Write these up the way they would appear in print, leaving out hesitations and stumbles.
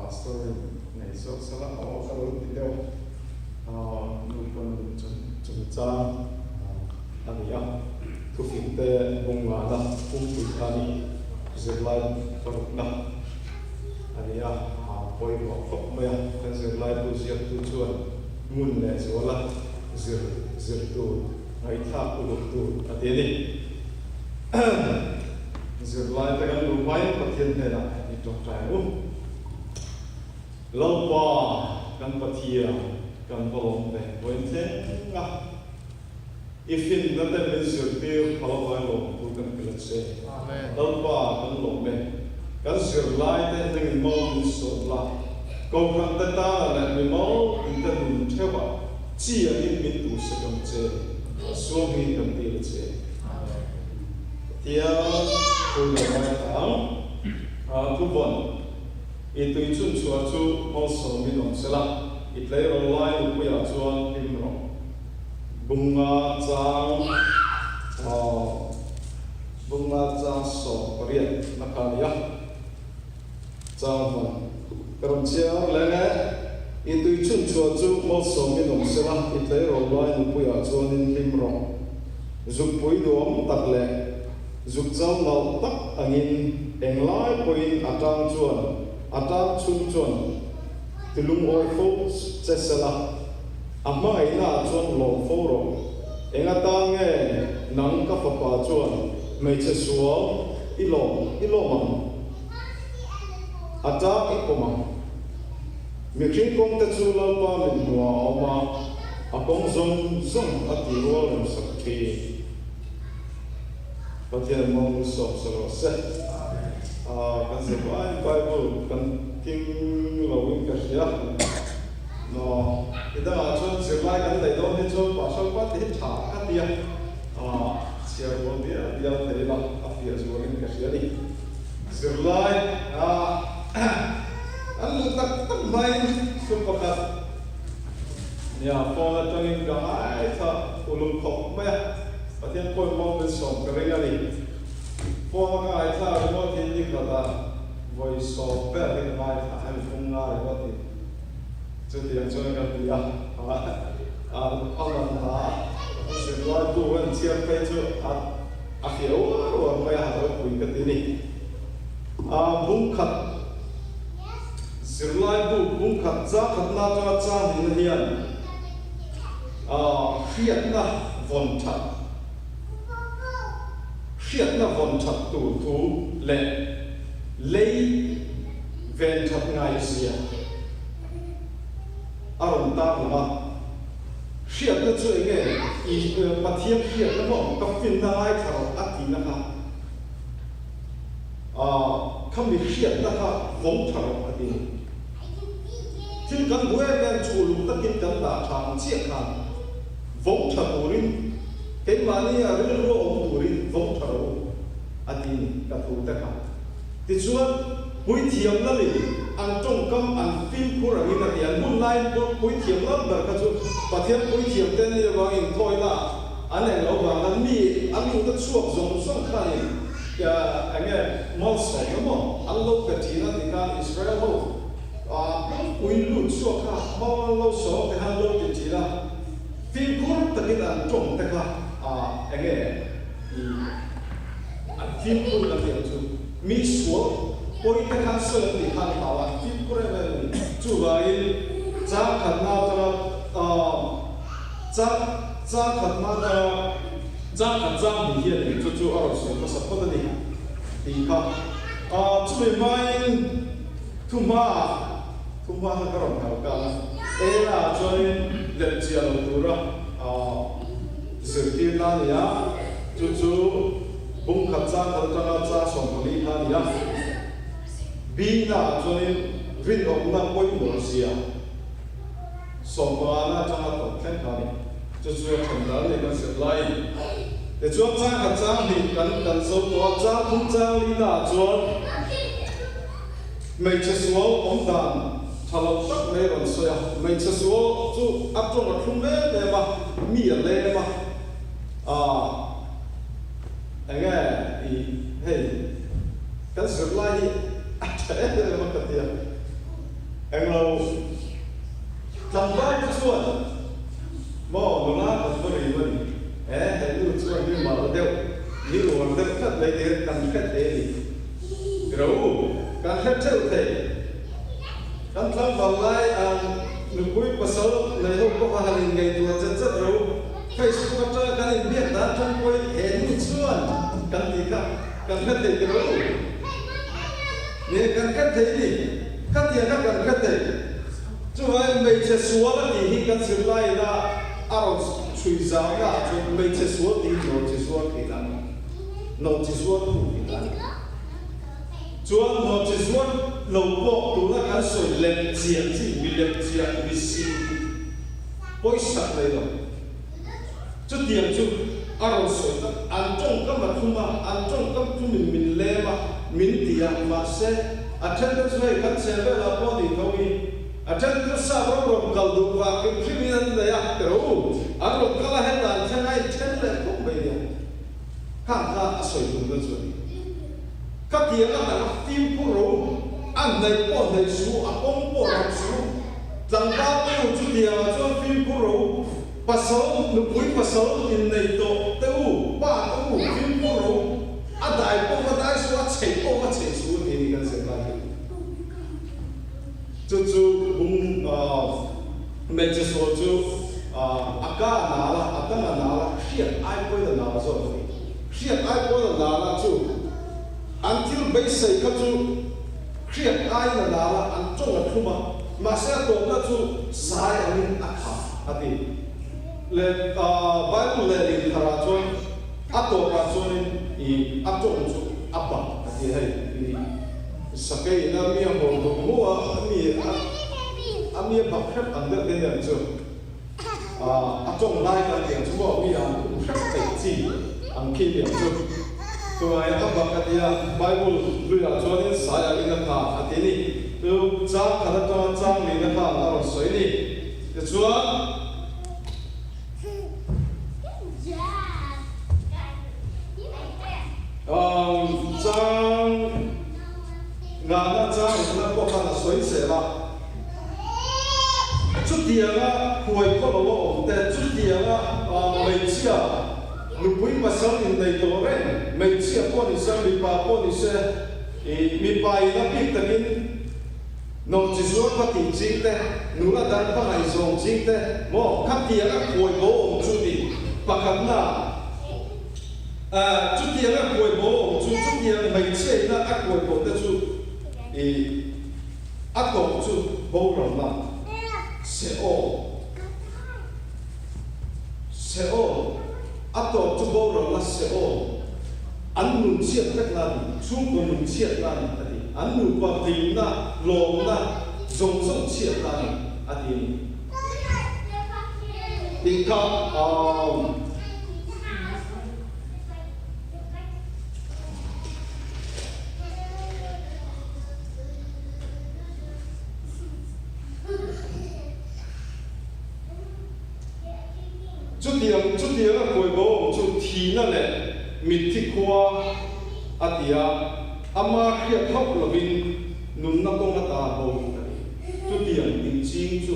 Pastor in nei zawk sela aw ka lo ti deuh a, nupa nun chungchang a ni a, thufing te bung ngana pumpui kha ni zirlai parukna a ni a, pawimawh khawp mai a, kan zirlai bu ziaktu chuan ngun leh zuala zir zir tur ngaihthlak uluk tur a ti a ni. Zirlai te kan luh hmain Pathian hnenah i tawngtai ang u. Lalpa kan Pathian kan va lawm ve vawiin thleng a, i finna te min zirtir phal avangin lawmtu kan pe la che. Lalpa kan lawm e, kan zirlai te nangin mau min sawm la, Kohhran te tana leh mimal in te nun theuhah chi angin min duhsak ang che, Suangin kan ti la che. Pathian thu leh ngaithla ang. Thuvawn, I tui chhun chhuah chu malsawmin awm se la, i tleirawl lai nupuiah chuan hlim rawh. Bunga chang Bunga chang 18 na kha a ni a. Chang vawn, Ka rawn chhiar leng e. I tui chhun chhuah chu malsawmin awm se la, i tleirawl lai nupuiah chuanin hlim rawh. Zukpui duhawm tak leh zuk chal nalh tak angin englai pawhin a tang chuan a tang chhung chuan ti lungawi fo che se la, a hmangaihnaah chuan lawm fo rawh. Eng atan nge nang ka fapa chuan hmeichhe sual i lawm i lawm ang? A tang i pawm ang. Mihring kawngte chu Lalpa mit hmuhah a awm a, a kawng zawng zawng a ti rual reng sak thin. Pathian mawng sawm sa rawh se. Kan zirlai Bible kan ting lo in ka hria. No, i dangah chuan zirlai kan neih dawn hi chuan Pastor pa ti hi tha ka ti a, chhiar rual dial dial thei ila a fiah zualin ka hria a ni. Zirlai an luh tak tak hmain thu pakhat nia phone atangin ka ngaithla uluk khawp mai a, Pathian pawhin maw min sawm ka ring a ni. Phone a ka ngaithla ringawt hi ni khatah vawi sawm vel hi ka ngaithla a ni phung nga ringawt hi. Chutiang chuan kan ti a, a man hna a, zirlai bu kan chhiar phei chu a a fiah uar uar mai a, ropui ka ti ni. A bungkhat zirlai bu bungkhat chang khatna atanga chang nihna hian a hriatna vawn that hriatna vawn that tur thu leh lei ven that ngai zia a rawn tar lang a. Hriatna chu eng nge? I Pathian hriatna maw? Ka finna ngaithla rawh a tihna kha. Aah, kha mi hriatna kha vawng tha rawh a ti. Thil kan hmu em em chu uluk takin kan dah tha ang chiah khan vawng tha turin keimahni a rilru a awm turin vawng tha rawh u a ti ni ka thu te kha. Tichuan, puithiam lalin an tawngkam an fimkhur angin a ti. An hun laiin puithiam lal ber kha chu Pathian puithiam te ni avangin inthawina an eng lo vang khan mi an duhna chhuak zawng zawng khanin eng nge malsawmna maw an lo pe thin a ti khan Israel ho tlangpui lut chhuak kha mal an lo sawm te khan lo ti thin a, fimkhur takin an tawng te kha eng nge i an fimkhur kan tih ang chu mi sual pawi te khan sawi an tih khan hlau an fimkhur em em a ni. Chuvangin chang khatna atanga chang chang khatna atanga chang khat chang hnih hian eng chu chu a rawn sawi hmasa phawt a ni tih kha chumi hmain thuhmaah thuhma kha ka rawn kal kang a, ela chuanin lepchiah lo tura zirtirna a ni a, chu chu bung khat chang khat atanga chang 14 kha a ni a, B-na chuanin rinawmna pawimawh zia 15 na atanga tawp thleng kha a ni. Chu chu a then dan leh kan zir laiin tichuan chang khat chang hnih kan kan zo tawh a, chang thum chang li naah chuan hmeichhe sual awm dan tha lo tak mai a rawn sawi a. Hmeichhe sual chu a tawng a thlum em em a, mi a lem a, aah eng nge i hei kan zir lai hi a tha em em a ka ti a. Englo tlangval te chuan maw nula kan va rim a ni. He he nu chuan mi mal deuh, mi uar deuh tlat mai te hian kan hre thei a ni. Ro kan hre theuh thei. Kan tlangval lai ang nupui pasal nei ho pawh kha han inngaihtuah chet chet ro. Facebook atanga kan inbiak dan atang pawhin he nu chuan kan tih kha kan hre thei ti ro. Nge kan hre thei ni? Khatiang kha kan hre thei. Chuvangin hmeichhe sual a tih hi kan zirlaiin a a rawn chhui zauhna ah chuan hmeichhe sual tiin nawmchi zuar theih a ni. Nawmchi zuar thu tih a ni. Chuan nawmchi zuar lo pawh tuna kan sawi lem chiah chi, mi lem chiah, mi sim pawisak nei lo. Chutiang chu a rawn sawi tak. An tawngkam a thum a, an tawngkam thumin min lem a, min ti a, mahse, a thente chu hei kan chhe velah pawh ni tho i, a thente chu sap ram rawn kal duh vang hrim hrimin an nei a, ti rawh u, an rawn kal a hetah an thleng a, in then leh khawp mai nia. Khang kha a sawi tumna chu a ni. Khatiang a tak a fimkhur rawh u, a hnaih pawh hnaih suh, a kawng pawh ram suh, tlangval te u chutiangah chuan fimkhur rawh u, Pasal, nupui pasal innei tawh te u, pa te u, fimkhur ro, a dai pawh va dai suh, a chheih pawh va chheih suh tih ni kan zir lai hi. Chu chu bung hmeichhe sual chu a ka a nal a, a dang a nal a, hriat ai pawhin a nal zawk a ni. Hriat ai pawhin a nal a, chu an thil beisei kha chu hriat aiin a nal a, an tawng a thlum a, mahse a tawpna chu zai angin a kha a ti. Leh Bible lehlin tharah chuan a tawpah chuanin i a tawng chu a bak a ti hei i sakei ina mi a hmuh duh hmuh a, mi a mi a bak hrep ang deuh te aniang chu. A tawng lai kan tih ang chu maw mi ang khum hrep theih chi ang khi tih ang chu. Chuvangin a bak a tia Bible hluiah chuanin sai ang in a tha a ti ni. Chu chang khat atanga chang lihna khan a rawn sawi ni. Tichuan. Chang ngahna chang rukna pawh khan a sawi zel a. Chutianga huai khaw lo a awm te, chutianga hmeichhia nupui pasal innei tawh reng, hmeichhia pawh ni se, mipa pawh ni se, ih mipa in a bik takin nawmchi zuar kha tih ching te, nula dang kha ngaihzawm ching te maw khatianga khuai bo awm chu ni pakhatna ah chutianga khuai bo awm chu chutiang hmeichhia ina a khuai bo te chu ih A tawp chu boralna Seol. Seol. A tawp chu boralna Seol. An nun chhiat vek na a ni, chhungkaw nun chhiat na a ni a ti. An nupa hlimna, lawmna zawng zawng chhiat na a ni a ti a ni. Tih kha amm. Chutiang chutianga kawi bo awm chu thihna leh mitthi khua a ti a, ama hriat hauh lovin nunna kawng ata bo a ni. Chutiang inching chu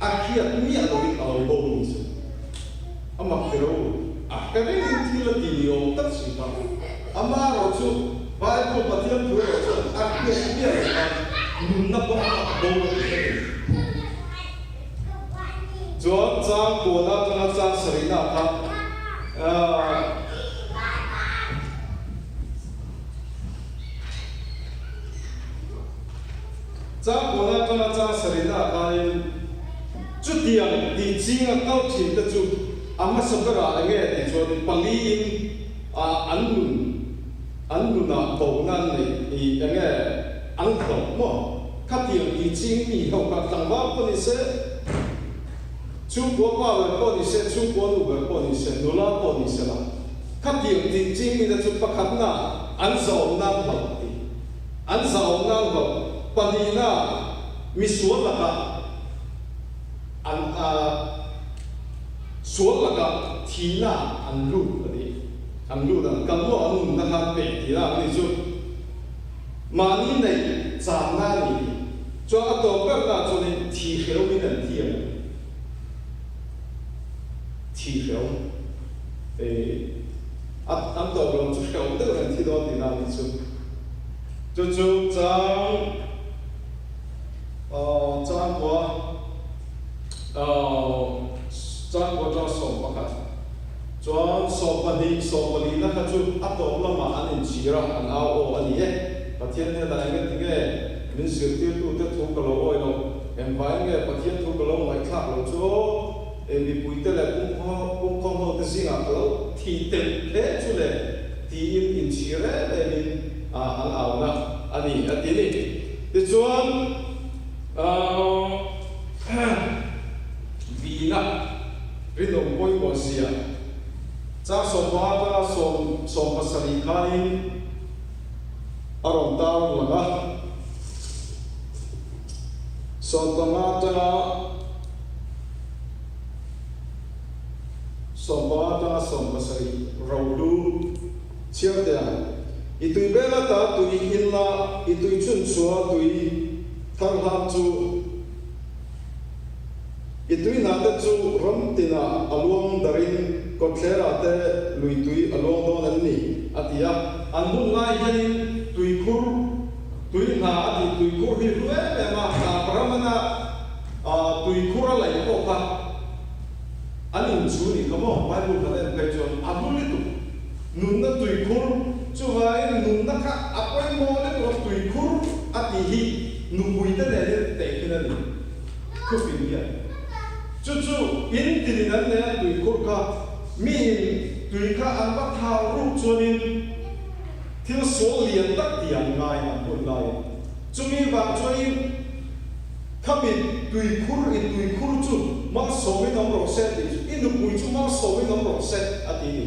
a hriat miah lovin a lo bo ni se. A mak ti ro, a hre rengin thil a ti ni awm tak si kha. Amaherawh chu Bible Pathian thu erawh chuan a hriat miah loh khan nunna kawng kha a bo a ti vek a ni. Chuan chang kuana atanga chang sarihna kha Chang kuana atanga chang sarihna khanin chutiang tih chinga kal thin te chu a hmasa berah enge tih chuanin paliin Ah an nun an nunah bona an neih i enge an hlawh maw? Khatiang tih ching mi ho kha tlangval pawh ni se, chhungkua pa ber pawh ni se, chhungkua nu ber pawh ni se, nula pawh ni se la, khatiang tih ching mite chu pakhatna an zahawm nan hlauh a ti. An zahawm nan hlauh pahnihna misual lakah an ah. Sual lakah thihna an lut a ni. An lut ang. Kan maw an nunna khan pek tih a ang ni chu. Mahni neih channa a ni. Chuan a Chang Changkua Changkua atanga 11 chuan 12 14 na kha chu a tawp lamah an inchhir a, an au aw a ni e. Pathian hnenah engati nge min zirtirtute thu ka lo awih loh? Engvaiin nge Pathian thu ka lo ngaihthlak loh chu aw? Mipuite leh pumkhawm hote zingah ka lo thi tel hle chu le tiin inchhir em emin an auna a ni a ti ni. Tichuan vina rinawm pawimawh zia chang 15 atanga 17 khanin a rawn tar lang a, 15 atanga 15 atanga 17 rohlu chhiar teh ang. I tui bel ata tui in la, i tui chhun chhuah tui thar hlang chu i tui hna te chu ram tinah a luang darin kawtthlerah te lui tui a luang dawn an ni, a ti a. An hun lai hianin tuikhur tui hna a tih tuikhur hi hlu em em a, Abrahamana tuikhur a laih pawh kha an inchu nih kha maw? Bible kan en phei chuan a hlu lutuk. Nunna tuikhur chuvangin nunna kha a pawimawh lutuk a, tuikhur a tih hi nupuite nenin tehkhin a ni. Thufing hian chu chu in tinin an nei a, tuikhur kha miin tui kha an va thau ruk chuanin thil sual lian tak tih an ngai an hun laiin chumi vang chuanin Khami tuikhur i tuikhur chu malsawmin awm rawh se tih chu i nupui chu malsawmin awm rawh se a ti ni.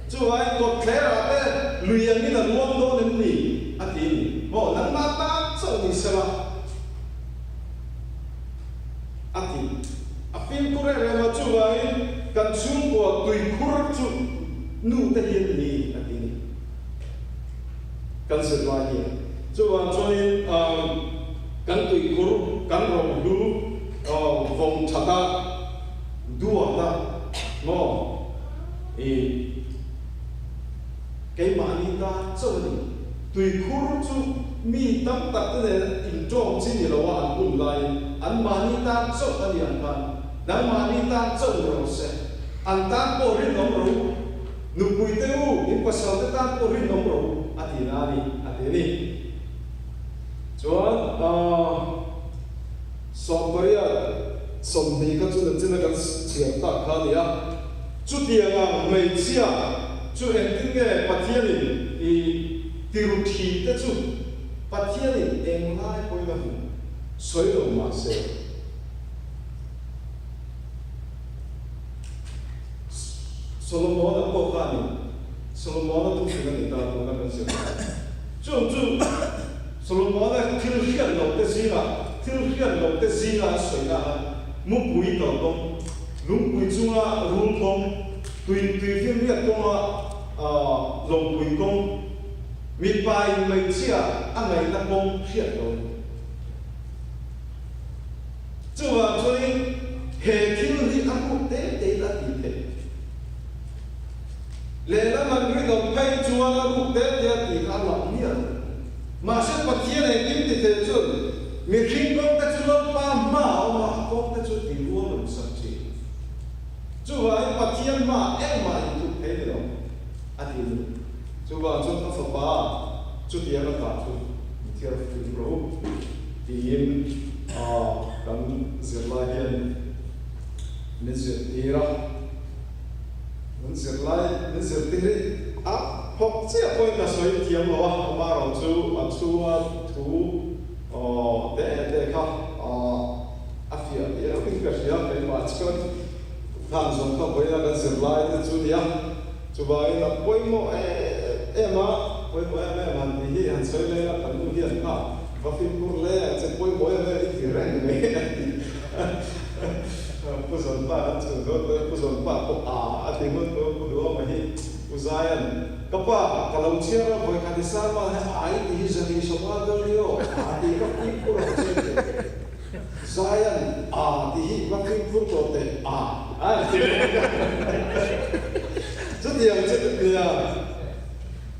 Chuvangin kawtthlerah te lui angin a luang dawn em ni a ti ni. Maw nangmah tan chauh ni sela a ti. A fimkhur em em a, chuvangin kan chhungkua tuikhur chu nu te hi an ni a ti ni. Kan zirlai hi. Chuvang chuanin kan tuikhur, kan rohlu vawng thata duata maw i keimahni ta chauh a ni. Tuikhur chu mi tam tak te nen intawng chi ni loa an hun laiin anmahni tan chauh a ni ang khan nangmahni tan chauh ni rawh se. An tan pawh rinawm ro. Nupui te u, in pasal te tan pawh rinawm rawh u, a ti na a ni, a ti a ni. Chuan, 80, 20 kha chu nachina kan chhiar tak kha a ni a. Chutianga hmeichhia chu engtin nge Pathianin i tiru thi te chu Pathianin englai pawhin a hmu sawi lo mah se. Solomona pawh khanin Solomona thufing a ni ta tuna kan zir lai. Chung chu Solomona thil hriat loh te zingah thil hriat loh te zinga a sawina a mupui kal kawng, lungpui chunga rul kawng, tui tuifinriat kawnga lawngpui kawng, mipa in hmeichhia a ngaihna kawng hriat lo a ni. Chuvang chuanin he thil hi a hmuh te tein a ti theih. Lehlam an rinawm phei chuan a ruk te te a tih kha a lang miah lo. Mahse Pathian engkim ti thei chuan mihring kawng te chu Lalpa hmaah a awm a, a kawng te chu ti rual rawn sak thin. Chuvangin Pathian hmaah engmah inthup thei ni lo a ti ni. Chuvang chuan ka fapa chutiang a tah chu inthiarfim rawh u tiin kan zirlai hian min zirtir a. Min zirlai min zirtir hi a phawk chiah pawhin ka sawi thiam lo a, amaherawhchu a chhunga thu te te kha a fiah viauin ka hria keimah chuan khan zawng kha vawiina kan zirlai te chu nia. Chuvangin a pawimawh em em a, pawimawh em em han tih hi han sawi leng a, kan nu hian kha va fimkhur hle ang che, pawimawh em em i ti reng mai a ti. Pu Zawnpa kan chhun dawn dawn, Pu Zawnpa pawh a a ti ngut dawn, Pu Duhawma hi Pu Zaia'n, Ka pa, ka lo chhiar a, vawikhat i sar mal hi a i ti hi zan i sawm ngal dawn i aw, a ti va fimkhur ang che teh. Zaia'n a ti hi va fimkhur tawh teh a a ti leh. Chutiang chu nia.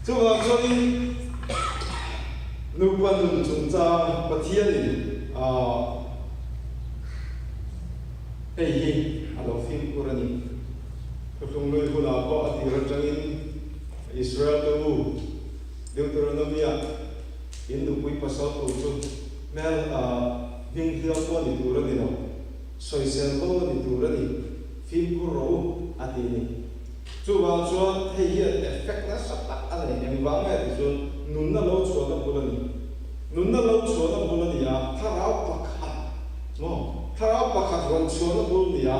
Chuvang chuanin nupa nun. nun chungchang Pathianin aah hei hi a lo fimkhur a ni. Thuthlung lui hunah pawh a tir atangin Israel te u Deuteronomy-ah in nupui pasal tur chu hmel aah hming hliau pawh a ni tur a ni lo, sawisel bo a ni tur a ni, fimkhur rawh u a ti a ni. Chuvang chuan hei hian effect nasa tak a nei. Engvang nge tih chuan nunna lo chhuahna bul a ni. Nunna lo chhuahna bul a ni a, thlarau pakhat maw? Thlarau pakhat rawn chhuahna bul ni a,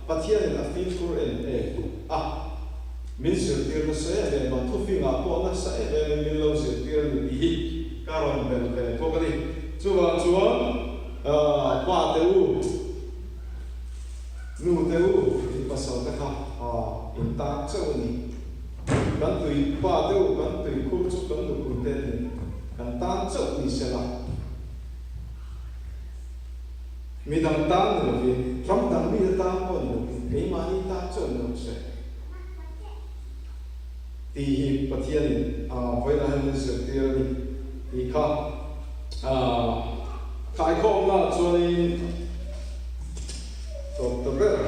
Pathianin a fimkhur em em a, min zirtir nasa em em a, thufingah pawh nasa em emin min lo zirtir a ni tih hi ka rawn belh ve bawk a ni. Chuvang chuan pa te u, Nu te u, in pasal te kha in tan chauh a ni. Kan tui pa te u, kan tui khur chu kan nupui te ni, kan tan chauh ni se la. Midang tan ni lovin, ram dang mite tan pawh ni lovin, keimahni tan chauh ni lo se. Tih hi Pathianin vawiinah hian min zirtir a ni tih kha khaikhawmna chuanin tawp ta ber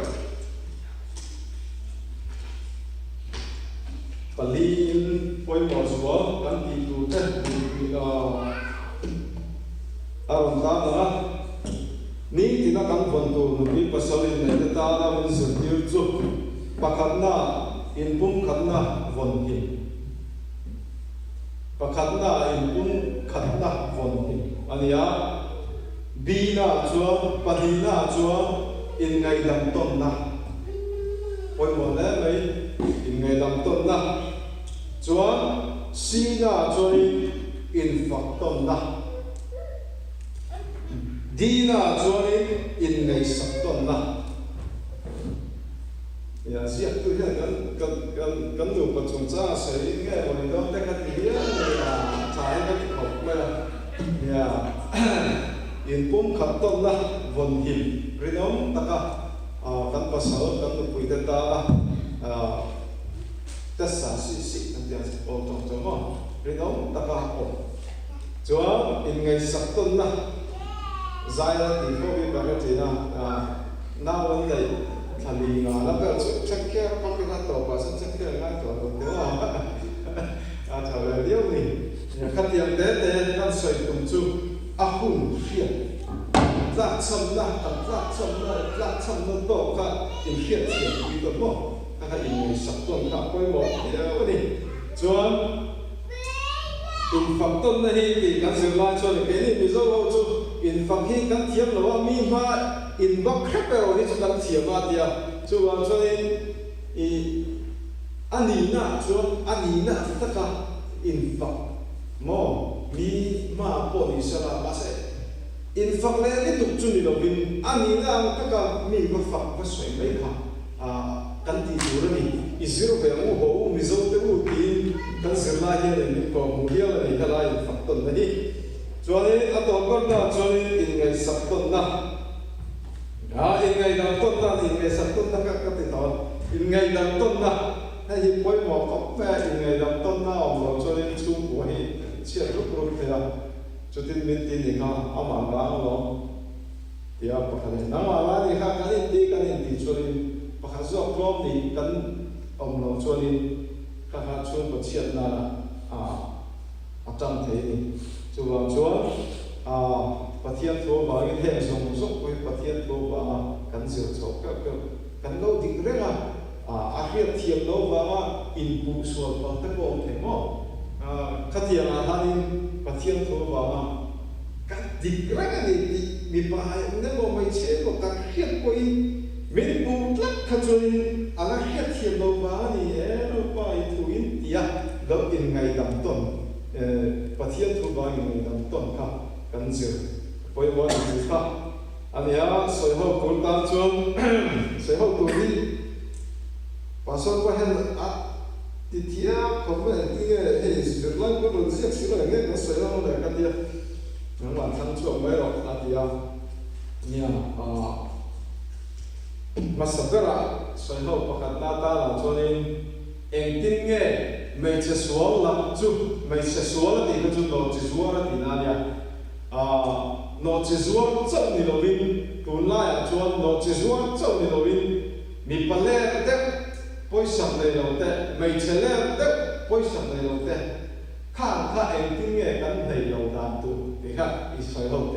paliin pawimawh zual kan tih tur te a rawn tan ang a. Nitina kan vawn tur nupui pasal inneihte tana min zirtir chu pakhatna inpumkhatna vawn him, pakhatna inpumkhatna vawn him a ni a, B-na chuan pahnihna chuan inngaidam tawnna pawimawh hle mai, inngaidam tawnna chuan C-na chuanin infak tawnna. Dina chuanin inngaihsak tawnna nia ziaktu hian kan kan kan kan nupa chungchang a sawi nge maw ni dawn te kha ti hial a ni a, tha hi ka ti khawp mai a nia inpumkhat tawnna vawn him rinawm taka kan pasal kan nupui te tana tasa sih sih kan tih ang chi aw tawng tawng maw rinawm taka awm. Chuan inngaihsak tawnna zai la tih fo hi ka hre thin a, nau an neih thla li nga la vel chu check care pak ila tawpah chuan check care ngai tawh lo teh aw a tha ve viau ni. Khatiang te te kan sawi tum chu a hun hriat tlakchhamna kan tlakchhamna tlakchhamna tawk kha inhriat thiam pui tawn maw kha kha inngaihsak tawn kha a pawimawh viau a ni. Chuan. Infak tawnna hi tih kan zir lai chuan keini Mizo ho chu infak hi kan thiam lo a, mi hma inbak hrep erawh hi chu kan thiam a tia. Chuvang chuanin i a nihna ah chuan a nihna ang taka infak maw mi hma pawh ni sela mahse infak leh lutuk chu ni lovin a nihna ang taka mi va fak va sawi mai kha kan tih tur a ni. I zir ve ang u haw u Mizo te u tiin kan zirlai hianin min kawh hmuh hial a ni helai infak tawnna hi. Chuanin a tawp berna chuanin inngaihsak tawnna a inngaihdam tawnna a ni inngaihsak tawnna kha ka ti tawh a inngaihdam tawnna hei hi pawimawh khawp mai a inngaihdam tawnna a awm loh chuanin chhungkua hi chhiat rup rup thei a chutin min ti ni kha amah vang alawm. Tia pakhat in nangmah la ni kha kan inti kan inti chuanin pakhat zawk tlawm nih kan awm loh chuanin kha kha chhungkaw chhiat nana a tan thei a ni. Chuvang chuan Pathian thu avangin heng zawng zawng pawh hi Pathian thu avanga kan zir chhoh keuh keuh kan lo dik reng a, a hriat thiam loh avanga inpuh sual palh te pawh a awm thei maw? Khatiangah khanin Pathian thu avanga Kan dik reng a ni tih mipa emaw hmeichhe emaw kan hriat pawhin min puh tlat kha chuanin a la hriat thiam lo vang a ni e Lalpa i thu in tia lo inngaidam tawn Pathian thu vang inngaidam tawn kha kan zir pawimawh a ni tih kha a ni a, sawi ho tur tan chuan sawi ho tur hi Pastor pawh hian a ti thiam khawp mai engtin nge hei zirlai pawh rawn ziak si lo eng nge kan sawi ho le ka tia nangmah thlang chhuak mai rawh a ti a nia ah hmasa berah sawi ho pakhat na tanah chuanin engtin nge hmeichhe sual lam chu hmeichhe sual a tih kha chu nawh chi zuar a tih na ania. Aaa, nawhchi zuar chauh ni lovin, tunlaiah chuan nawhchi zuar chauh ni lovin, mipa ler deuh pawisak nei lo te, hmeichhe ler deuh pawisak nei lo te, khang kha engtin nge kan hneih lo dan tur tih kha i sawi ho teh.